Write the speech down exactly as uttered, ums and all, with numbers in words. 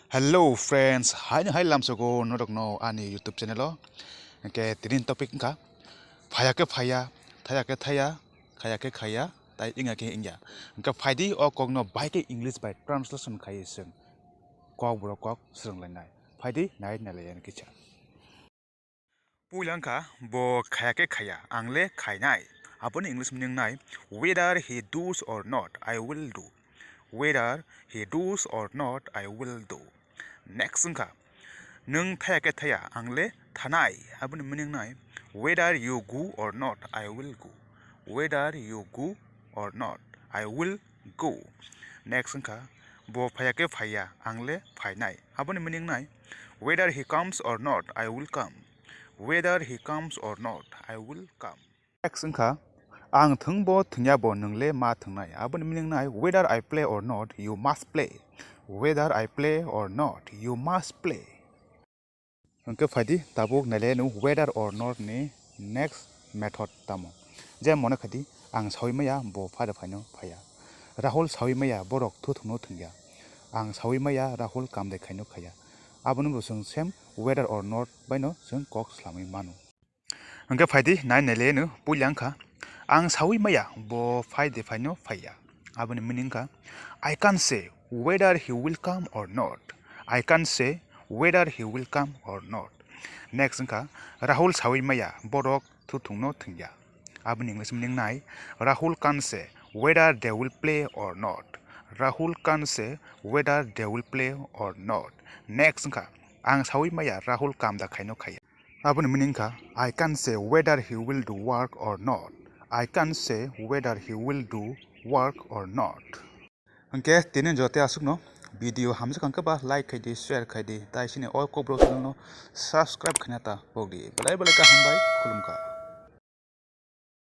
Hello friends, haino hai lamsogo norokno ani YouTube channel o. Hwnkhe tini topic wngkha phaya khe phaya, thaya khe thaya, khaya khe khaya, tai wngya khe wngya. Hwnkhe phaidi o kokno bai khe English bai translation khaiwi chwng kokborok kok swrwnglainai. Phaidi nai nailaiya kisa. Puila wngkha bo khaya khe khaya, ang le khainai. Aboni English meaning nai, whether he does or not, I will do. Whether he does or not, I will do. Next wngkha, nwng thaya khe thaya, ang le thanai. Aboni meaning nai, whether you go or not, I will go. Whether you go or not, I will go. Next wngkha, bo phaya khe phaiya, ang le phainai. Aboni meaning nai, whether he comes or not, I will come. Whether he comes or not, I will come. Next wngkha, ang thwngbo thwngya bo nwng le ma thwngnai. Aboni meaning nai, whether I play or not, you must play. Whether I play or not, you must play. Hwnkhe phaidi tabuk nailaiya no whether or not ni next method tamo. Je mone khaidi ang sawi maya bo phada phaino phaiya. Rahul sawi maya borok thu thwngno thwngya. Ang sawi maya Rahul kam de khaino khaiya. Abono bo chwng same whether or not baino chwng kok swlamwi mano. Hwnkhe phaidi nai nailaiya no puila wngkha, ang sawi maya bo phai de phaino phaiya. Aboni meaning wngkha, I can't say whether he will come or not. I can't say whether he will come or not. Next wngkha, Rahul sawi maya borok thu thwngno thwngya. Aboni English meaning nai, Rahul can't say whether they will play or not. Rahul can't say whether they will play or not. Next wngkha, ang sawi maya Rahul kam da khaino khaiya. Aboni meaning kha, I can't say whether he will do work or not. I can't say whether he will do work or not. Hwnkhe tini jote aswkno video hamjak hwnkhe ba like khaidi, share khaidi, tai sini o kokborok channel no subscribe khaina ta pokdi. Belai belai khe hambai, khulumkha.